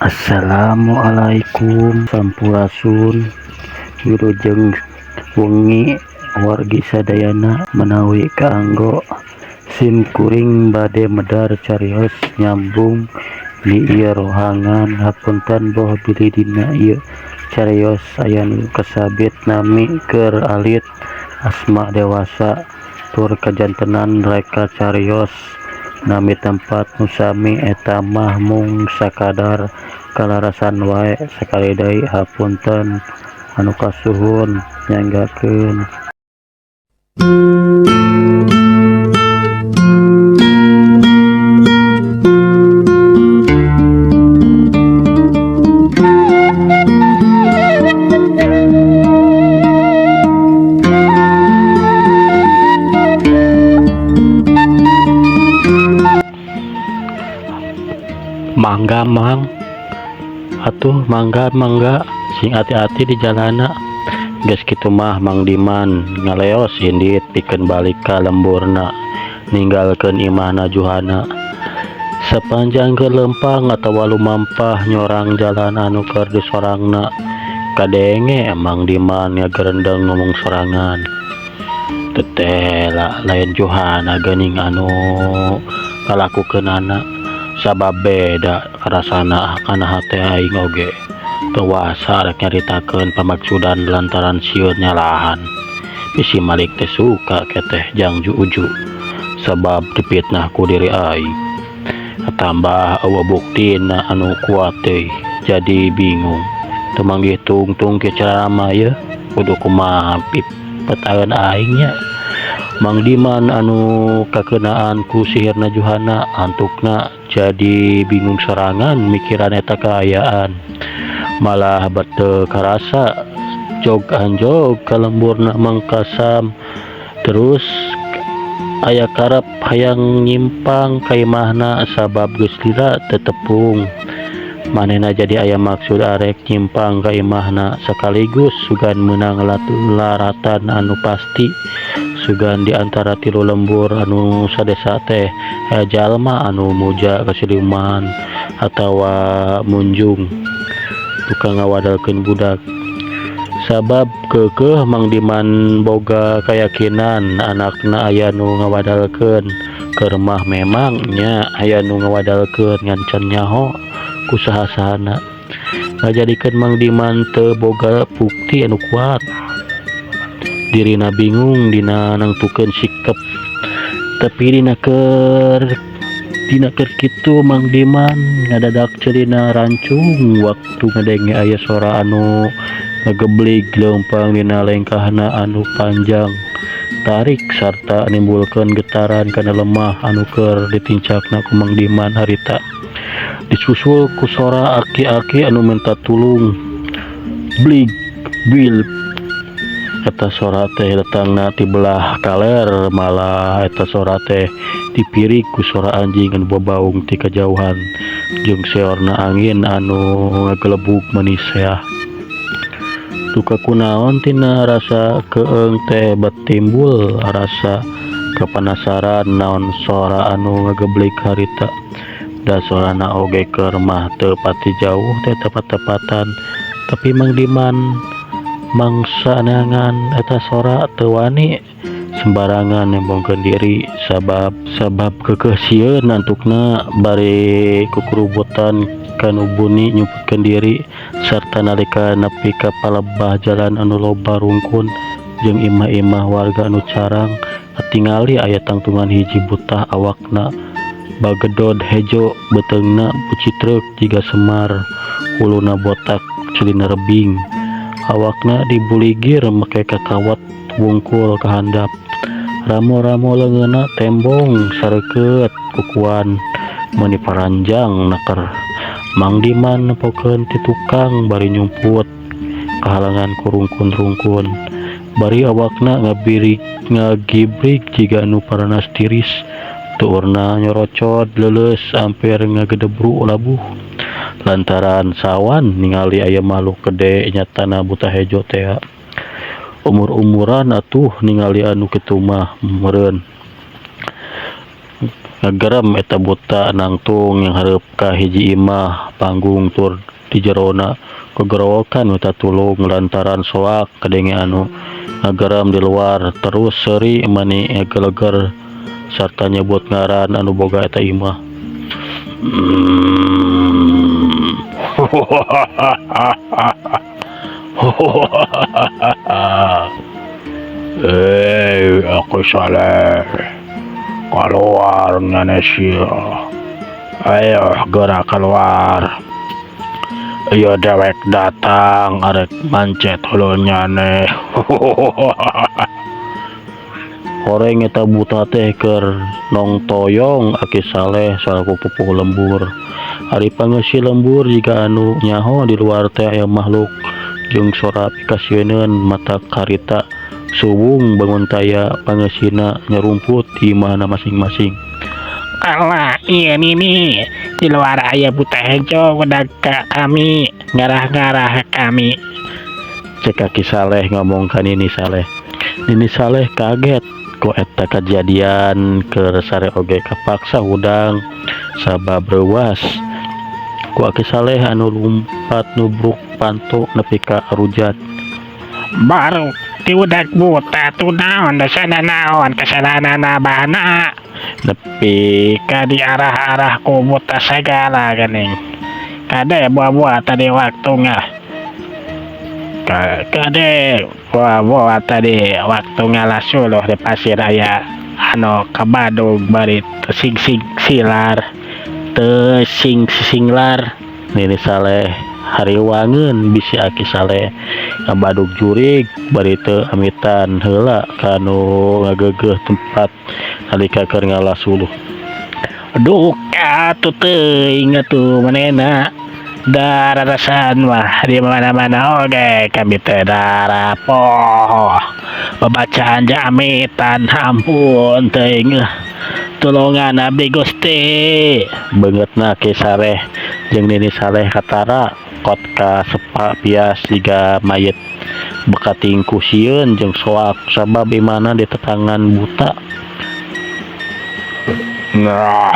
Assalamualaikum sampurasun wilujeng wengi wargi sadayana menawi kaanggo sim kuring bade medar carios nyambung di ieu rohangan hapunten boh bilih dina ieu carios aya nu kasabit nami keur alit asma dewasa tur kajantenan reka carios nami tempat nu sami eta mah mung sakadar kalarasan wae sakali deui hapunten anu kasuhun nyanggakeun. Mangga mang atuh mangga mangga sing ati-ati di jalana geus kitu mah Mang Diman ngaleos indit pikeun balik ka lemburna ninggalkeun imahna Juhana sapanjang keur leumpang atawa lumampah nyorang jalan anu keur disorangna kadenge Mang Diman ngagerendeng ngomong sorangan teteh lain Juhana geuning anu ngalakukeunana sabab beda karasana kana hate aing oge teu wasa rek nyaritakeun pamaksudan lantaran sieun nyalahan bisi Malik teh suka keteh jang Uju sabab dipitnah ku diri aing tambah eueuh buktina anu kuat teuy jadi bingung teu manggih tungtung kieu carama ieu kudu kumaha pitaeun aing nya. Mang Diman anu kakeunaan ku sihirna Juhana antukna jadi bingung sorangan mikiran eta kaayaan malah teu karasa jog anjog ka lemburna Mang Kasam terus aya karep hayang nyimpang ka imahna sabab geus lila teu tepung manehna jadi aya maksud arek nyimpang ka imahna sakaligus sugan meunang laratan anu pasti sugan di antara tilu lembur anu sadesa teh aya jalma anu muja ka siluman atawa munjung tukang ngawadalkeun budak sabab keukeuh Mang Diman boga kayakinan anakna aya nu ngawadalkeun keur mah memang nya aya nu ngawadalkeun ngan can nyaho ku saha-sahana ngajadikeun Mang Diman teu boga bukti anu kuat dirina bingung dina nangtukeun sikep tapi dina keur kitu Mang Diman ngadadak ceulina rancung waktu ngadenge aya sora anu ngageblig leumpang dina lengkahna anu panjang tarik sarta nimbulkeun getaran kana lemah anu keur ditincakna ku Mang Diman harita disusul ku sora aki-aki anu minta tulung blig bil eta sora teh datangna ti belah kaler malah eta sora teh dipirig ku sora anjing anu babaung ti kajauhan jeung seorna angin anu ngagelebug manisea duka kunaon tina rasa keung teh bet timbul rasa kepanasaran naon sora anu ngageblig harita da sorana oge keur mah teu pati jauh teh tepat-tepatan tapi Mang Diman mangsa neangan eta sora teu wani sembarangan nembongkeun diri sabab sabab keukeuh sieun antukna bari kukurubutan kanu buni nyumputkeun diri sarta nalika nepi ka palebah jalan anu loba rungkun jeung imah-imah warga anu carang katingali aya tangtungan hiji butah awakna bagedod hejo beuteungna bucitreuk jiga semar huluna botak ceulina rebing awakna dibuligir make kakawat wungkul ka handap ramo-ramo leungeunna tembong sareukeut kukuan meuni paranjang naker Mang Diman nempokeun ti tukang bari nyumput kahalangan ku rungkun-rungkun bari awakna ngagibrig jiga nu paranas tiris tuurna nyorocod leuleus ampir ngagedebru labuh lantaran sawan ningali aya makhluk gede nyatana buta hejo tea umur-umuran atuh ningali anu kitu mah meureun Ngagerem eta buta nangtung nyanghareup ka hiji imah panggung tur di jerona gogorowokan minta tulung lantaran soak kadenge anu ngagerem di luar terus seuri mani ngageleger sarta nyebut ngaran anu boga eta imah. Hei, aku Saleh. Keluar Indonesia. Ayo gerak keluar. Ayo dewek datang arek mancet hulu nyane. Horeng eta buta teh keur nongtoyong Aki Saleh salaku pupuh lembur. Ari pangeusi lembur jiga anu nyaho di luar teh aya makhluk jeung sora pikasieuneun mata karita suwung bangun taya pangeusina nyarumput di imahna masing-masing. Alah, iya nini di luar aya buta hejo udah ka kami ngarah-ngarah kami. Cek Aki Saleh ngomong ka Nini Saleh. Nini Saleh kaget ku eta kajadian keur sare oge kapaksa hudang sabab reuwas. Ku Aki Saleh anu lumpat nubruk panto nepi ka rujat. Baru diudak buta tuh naon dosana naon kesalahanana abahna nepi ka di arah-arah ku buta segala geuning. Kade buah-buah tadi waktu nggak kade buah-buah tadi waktu ngalah suluh di pasir aya anu kabadug bari sing sing silar teu sing singlar. Nini Saleh hariwangeun bisi Aki Saleh ngabadug jurig bari teu amitan heula ka nu ngageugeuh tempat nalika keur ngalah suluh. Duka atuh teuing atuh manehna dararasan mah di mana-mana oge kami teh darapoho babacaan jamitan ampun teuing tulungan abdi Gusti. Beungeutna Ki Saleh jeung Nini Saleh katara kot ka sepa pias jiga mayit bekating ku sieun jeung soak sabab imahna ditetangan buta. Nah,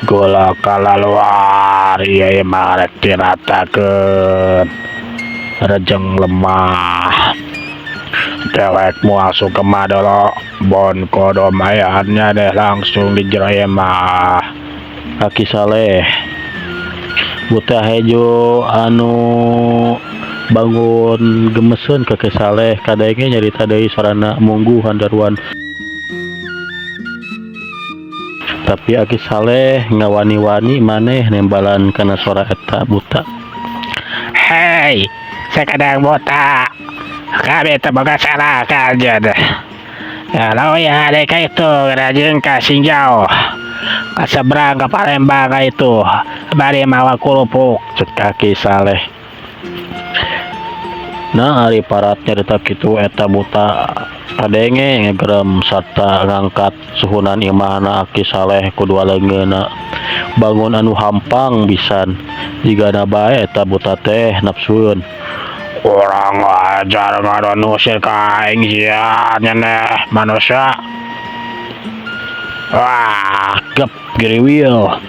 gula kalaluar ieu mah rek diratakeun rejeng lemah. Dewek moal sukema dolo bon kodo mayannya deh langsung di jero imah. Aki Saleh buta hejo anu bangun gemeseun ka Ki Saleh kadenge nyarita deui sarana mungguh handaruan. Tapi Aki Saleh ngawani-wani maneh nembalan kana sora eta buta. Hei, sakadang buta kami teu boga salah ka anjeun. Kalau ya dek itu rajin ka Sinjau ka seberang ka Palembang ka itu bari mawa kerupuk. Cek Aki Saleh. Nah, ari parat nyarita kitu eta buta kadenge ngegerem sarta ngangkat suhunan imahna Aki Saleh ku dua leungeunna. Bangun anu hampang pisan jigana bae eta buta teh nafsueun. Kurang ajar ngadon usir ka aing sia nyeneh manusia. Wah, gep giriwil.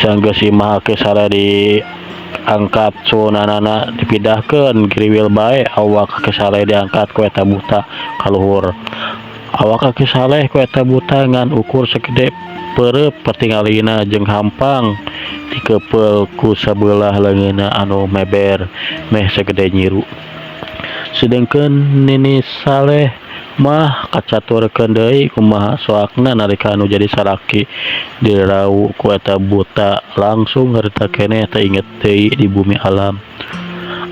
Sanggeus imah Aki Saleh diangkat suhunanana dipindahkeun giriwil bae awak Aki Saleh diangkat ku eta buta ka luhur. Awak Aki Saleh ku eta buta ngan ukur sagede peureup patingalina jeung hampang dikepeul ku sabelah leungeunna anu meber meh sagede nyiru. Sedengkeun Nini Saleh mah kacaturkeun deui kumaha soakna nalika anu jadi salaki dirau ku eta buta langsung harita keneh teu inget deui di bumi alam.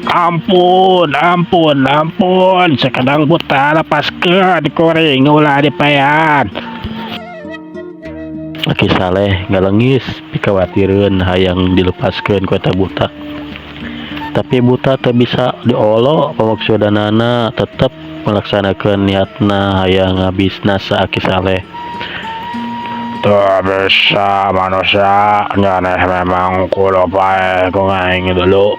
Ampun, ampun, ampun, sakadang buta lepaskeun kuring ulah dipaehan. Aki Saleh ngalengis pikawatireun hayang dilepaskeun ku eta buta. Tapi buta teu bisa diolo pamaksudanana tetep melaksanakeun niatna hayang ngabisnasa Aki Saleh. Teu bisa manusia nyaneh memang kudu paeh ku aing dulu.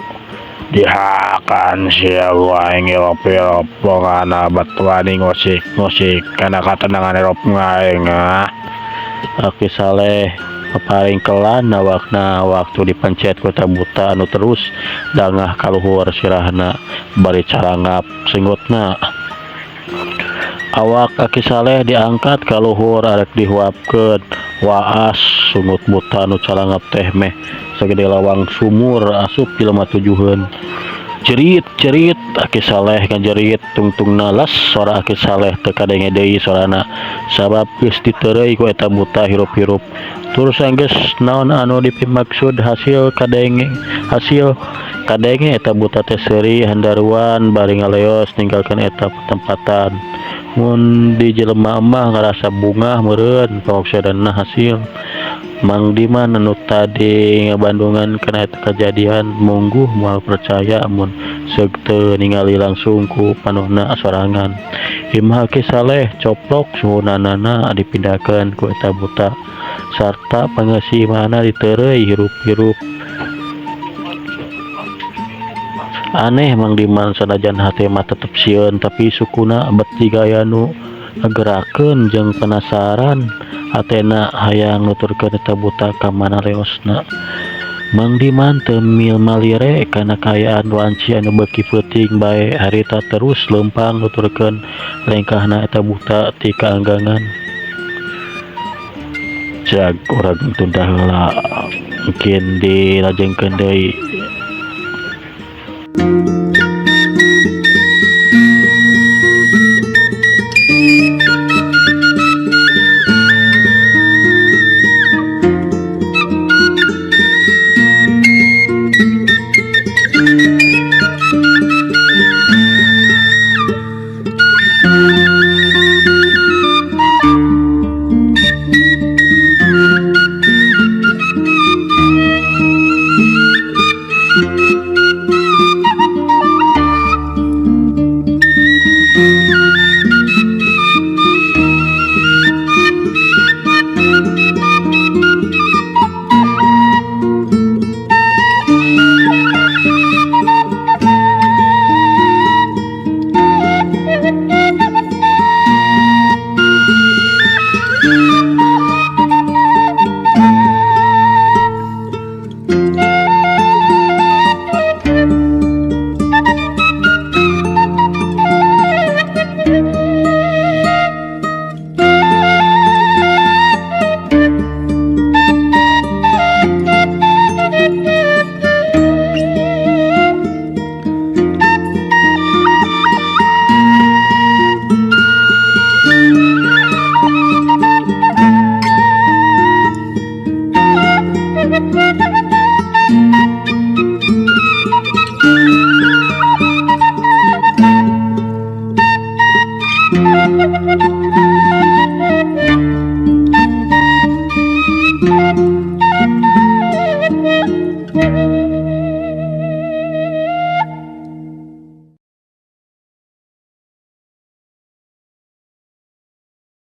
Dihakan sia ku aing ilop-ilop pokana bat wani ngusik-ngusik kana katenangan hirup aing ah. Aki Saleh paparing kelan awakna waktu dipencet ku eta buta anu terus dangah kaluhur sirahna bari carangap singutna. Awak Aki Saleh diangkat ka luhur arek dihuapkeun waas sungut buta anu carangap teh meh sagede lawang sumur asup jelema tujuheun. Jerit jerit Aki Saleh ngajerit tungtungna las sora Aki Saleh teu kadenge deui sorana sabab geus diteureuy ku eta buta hirup-hirup. Tur sanggeus naon anu dipimaksud hasil kadenge hasil kadenge eta buta teh seuri handaruan bari ngaleos ninggalkeun eta patempatan. Mun di jelema mah ngarasa bungah meureun pamaksudna hasil. Mang Diman anu tadi ngabandungan kana eta kajadian mungguh moal percaya mun seug teu ningali langsung ku panohna sorangan. Imah Aki Saleh coplok suhunanana dipindahkeun ku eta buta sarta pangeusi imahna diteureuy hirup-hirup. Aneh Mang Diman sanajan hate mah tetep sieun tapi sukuna bet jiga aya nu ngagerakeun jeung penasaran hatena hayang nuturkeun eta buta ka mana leosna. Mang Diman teu malire kana kaayaan wanci anu beuki peuting bae harita terus leumpang nuturkeun lengkahna eta buta ti kaanggangan. Jag urang tunda heula mungkin dilajengkeun deui. Thank you.